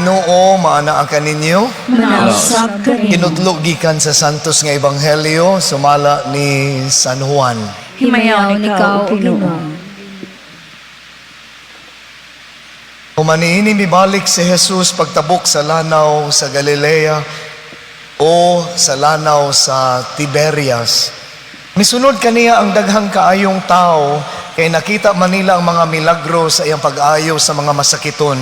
Ginoo maanaa kaninyo. Manausab kanimo. Kinutlo gikan sa Santos nga Ebanghelyo sumala ni San Juan. Himayaon ikaw, O Ginoo. Human niini mibalik si Jesus pagtabok sa lanaw sa Galilea o sa lanaw sa Tiberias. Misunod kaniya ang daghang kaayong tao kay nakita man nila ang mga milagro sa iyang pag-ayo sa mga masakiton.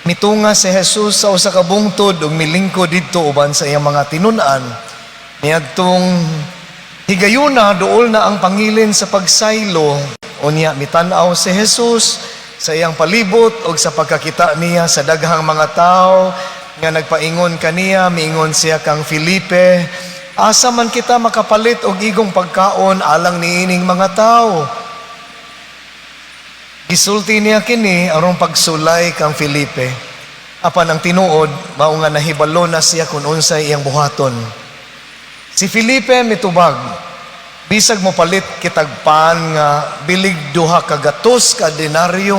Mitunga si Jesus sa usa ka bungtod ug milingkod didto uban sa iyang mga tinun-an. Niadtong higayuna, duol na ang pangilin sa pagsaylo. Unya mitan-aw si Jesus sa iyang palibot ug sa pagkakita niya sa daghang mga tao nga nagpaingon kaniya, miingon siya kang Felipe, "Asa man kita makapalit og igong pagkaon alang niining mga tao?" Gisulti niya kini aron pagsulay kang Felipe. Apan ang tinuod mao nga nahibalo na siya kung unsay iyang buhaton. Si Felipe mitubag, "Bisag mo palit kitag pan nga bilig 200 ka denaryo,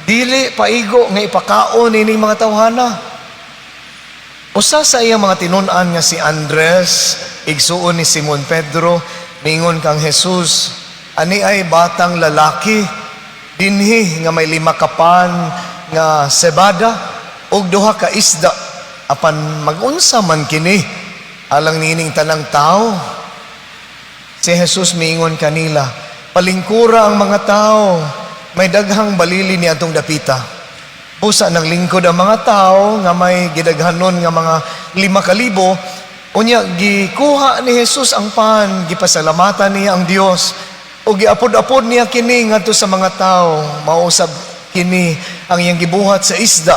dili paigo nga ipakaon ining mga tawhana." Usa sa iyang mga tinun-an nga si Andres, igsuon ni Simon Pedro, miingon kang Jesus, "Ani ay batang lalaki dinhi nga may 5 ka pan nga sebada ug 2 ka isda, apan mag-unsa man kini alang niining tanang tao?" Si Jesus miingon kanila, "Palingkura ang mga tao, may daghang balili ni atong dapita." Busa nang lingkod ang mga tao nga may gidaghanon nga mga 5,000. Unya gikuha ni Jesus ang pan, gipasalamatan niya ang Dios ug giapod-apod niya kini ngadto sa mga tao. Mausab kini ang iyang gibuhat sa isda.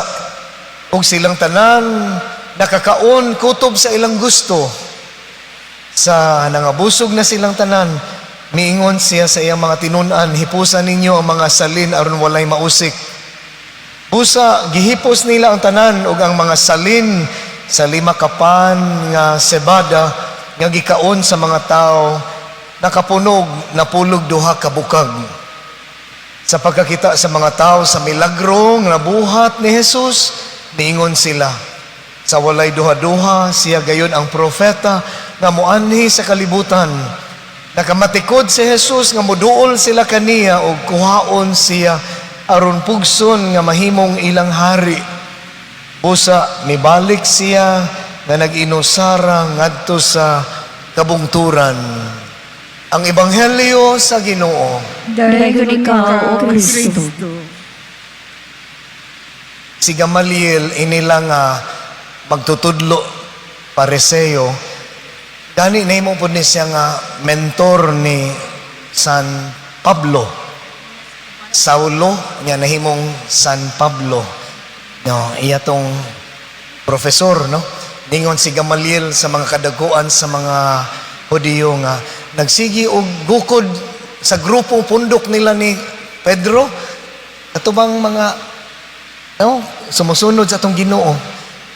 Ug silang tanan nakakaon kutob sa ilang gusto. Sa nangabusog na silang tanan, miingon siya sa iyang mga tinun-an, "Hipusan ninyo ang mga salin aron walay mausik." Busa gihipos nila ang tanan ug ang mga salin sa 5 ka pan nga sebada nga gikaon sa mga tao nakapunog napulog 2 ka bukag. Sa pagkakita sa mga tao sa milagro nga nabuhat ni Jesus, niingon sila, "Sa walay duha-duha, siya gayon ang propeta nga muanhi sa kalibutan." Nakamatikod si Jesus nga muduol sila kaniya ug kuhaon siya aron pugson nga mahimong ilang hari. Busa mibalik siya nga nag-inusara ngadto sa kabungturan. Ang Ebanghelyo sa Ginoo. Dalaygon ikaw, O Kristo. Si Gamaliel inila nga magtutudlo, Pariseo, gani nahimo pud ni siya nga mentor ni San Pablo. Saulo nya nahimong San Pablo, no? Iya tong profesor, no? Ningon si Gamaliel sa mga kadaguan sa mga Hudiyo nga nagsigi og gukod sa grupo pundok nila ni Pedro, ato bang mga, no, sumusunod sa atong Ginoo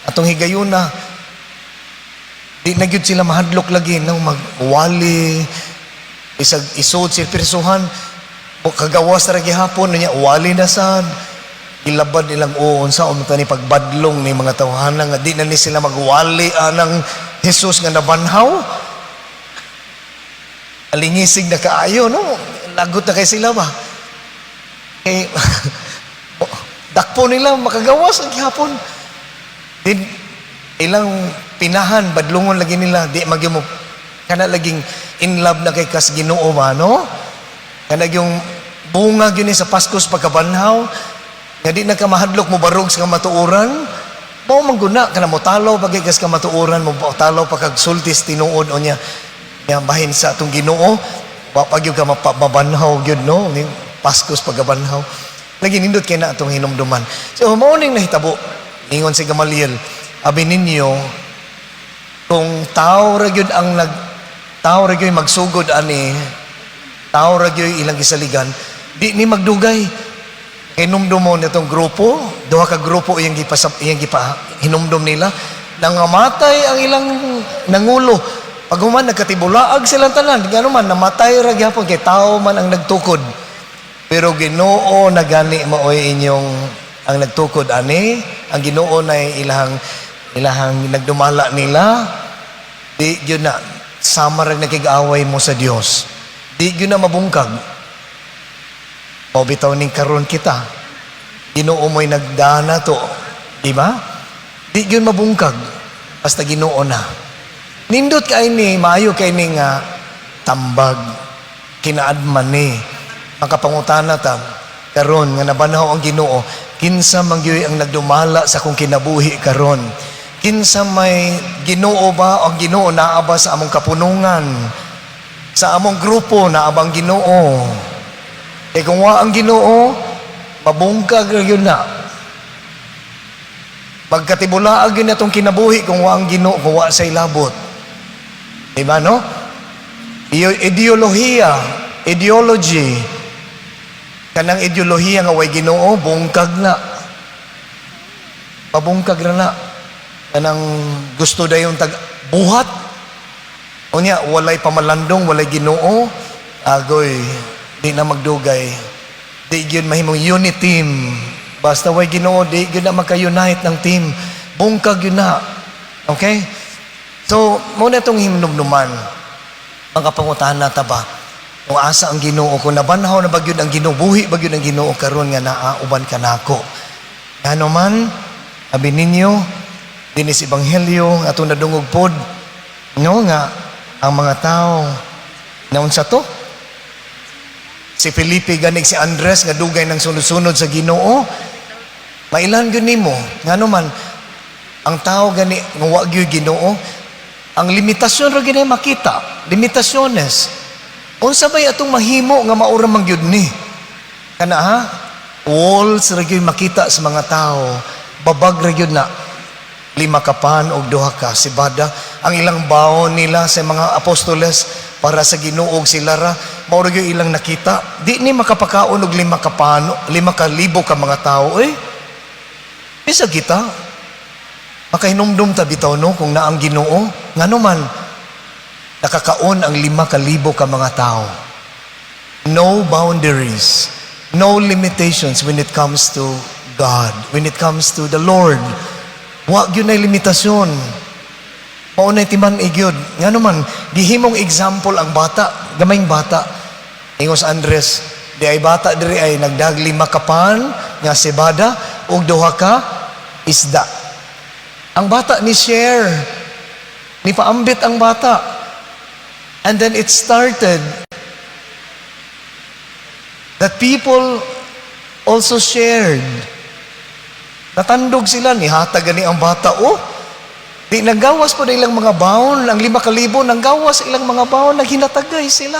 atong higayuna, di na gyud sila mahadlok lagi, no, magwali isag isod sa pirsuhan o kagawas ra gihapon niya, wali na sad ilabad nilang o unsa unta ni pagbadlong ni mga tawhana nga di na ni sila magwali anang Jesus nga nabanhaw. Alingisig na kaayo, no? Lagot na kay sila ba eh, dakpo nila makagawas ang gihapon din ilang pinahan, badlungon lagi nila, di magyud mo kana laging in love na kay kas Ginoo ba, no? Kana yung bunga gyud ni sa Paskos pagkabanhaw nga di na ka mahadlok mo barog sa kamatuoran. Mao man guna kana mo talaw pag kas kamatuoran, mo talaw pa kag sultis tinuod o nya nya bahin sa atong Ginoo, wa pa gyud ka mabanhaw gyud, no? Ning Paskos pagkabanhaw lagi nindot kay na atong hinumduman. So mao ning nahitabo. Ingon si Gamaliel, "Abi ninyo kung tao ra gyud ang nag tao ra gyud magsugod ani, tao ra gyud ilang gisaligan, di ni magdugay." Kay numdum mo nitong grupo, duha ka grupo iyang gipasap, iyang gipa hinumdum nila, nangamatay ang ilang nangulo. Pag human nagkatibulaag silang tanan, ngano man namatay ra gyapon kay tao man ang nagtukod. Pero Ginoo na gani maoy inyong Ang nagtukod ani, ang Ginoo na ilahang ilahang nagdumala nila. Di gyud na sama ra nakig-away mo sa Dios. Di gyud na mabungkag. Mao bitaw ning karon kita. Ginoo mo'y nagdana to. Di ba? Di gyud mabungkag. Basta Ginoo na. Nindot kay ni, maayo kay ni nga tambag. Kinaadman ni. Makapangutana ta karon nga nabanhaw ang Ginoo, kinsa man gyud ang nagdumala sa akong kinabuhi karon? Kinsa may Ginoo ba? Ang Ginoo naa ba sa among kapunungan? Sa among grupo, naa ba ang Ginoo? Kay kung wa ang Ginoo, mabungkag ra gyud na. Magkatibulaag gyud na itong kinabuhi kung wa ang Ginoo, kung wa sa ilabot. Diba, no? Ideolohiya, ideology. Kanang ideolohiya nga way Ginoo, bungkag na. Pabungkag ra na. Kanang gusto dayon tag buhat. Unya, walay pamalandong, walay Ginoo, agoy, di na magdugay. Di gyud mahimong unity team. Basta way Ginoo, di gyud na maka-unite ng team. Bungkag gyud na. Okay? So, mao na itong hinumduman. Mga pangutana ta ba? Kung asa ang Ginoo, kung nabanhaw na ba gyud ang Ginoo, buhi ba gyud ang Ginoo karon nga naa uban kanako? Ngano man, abi ninyo, dinis ebanghelyo atong nadungog pod, no, nga ang mga tao naunsa to? Si Felipe ganig si Andres nga dugay ng sunod-sunod sa Ginoo. Mailan gyud nimo, ngano man ang tao gani nga wa gyud Ginoo, ang limitasyon ra gyud makita, limitasyones. Unsa bay atong mahimo nga maura man gyud ni? Kana ha? Walls ra gyud makita sa mga tao. Babag ra gyud na lima ka pan og duha ka sibada ang ilang baon nila sa mga apostoles para sa Ginoo. Sila ra, mao ra gyud ilang nakita. Di ni makapakaon og lima ka pan, 5,000 ka mga tao eh. Bisa kita makahinumdum ta bitaw, no, kung naa ang Ginoo. Ngano man nakakaon ang 5,000 ka mga tao? No boundaries, no limitations when it comes to God, when it comes to the Lord. Wa gyud na limitasyon. Mao na timan gyud. Ngano man gihimong example ang bata, gamayng bata. Ingon sa Andres, "Di ay bata diri ay nagdag lima ka pan nga sebada ug duha ka isda." Ang bata ni share. Ni paambit ang bata. And then it started that people also shared. Natandog sila, nihatag gani ang bata. Oh, di nanggawas po na ilang mga baon, ang 5,000, nanggawas ilang mga baon, naghinatagay sila.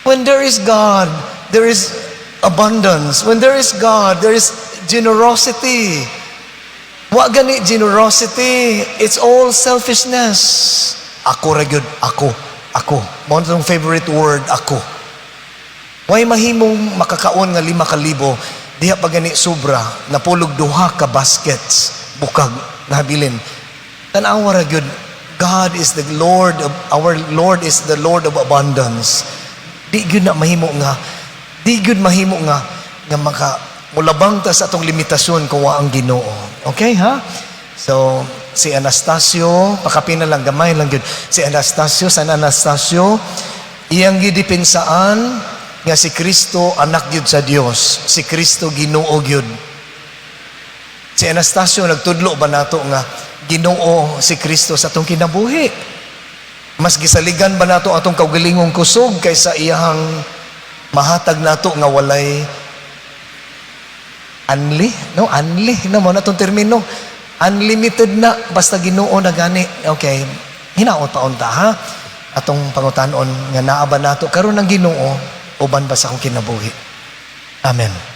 When there is God, there is abundance. When there is God, there is generosity. Wa gani generosity, it's all selfishness. Ako ra gyud, ako, ako. Mao na tong favorite word, ako. Way mahimong makakaon nga 5,000, diha pa gani sobra, napulog duha ka baskets, bukag, nahabilin. Tan-awa ra gyud, God is the Lord of, our Lord is the Lord of abundance. Di gyud mahimo nga maka mulabang ta sa atong limitasyon kung wa ang Ginoo. Okay ha? So si Anastasio, pakapina lang, gamay lang gyud. Si Anastasio, San Anastasio, iyang gidipensaan nga si Kristo anak gyud sa Dios, si Kristo Ginoo gyud. Si Anastasio nagtudlo ba nato nga Ginoo si Kristo sa atong kinabuhi? Mas gisaligan ba nato atong kaugalingong kusog kaysa iyahang mahatag nato nga walay unli, no? Unli, no, mao na tong termino. Unlimited na basta Ginoo na gani. Okay. Hinaot pa unta ha. Atong pangutanon nga naa ba nato karon ang Ginoo uban ba sa akong kinabuhi? Amen.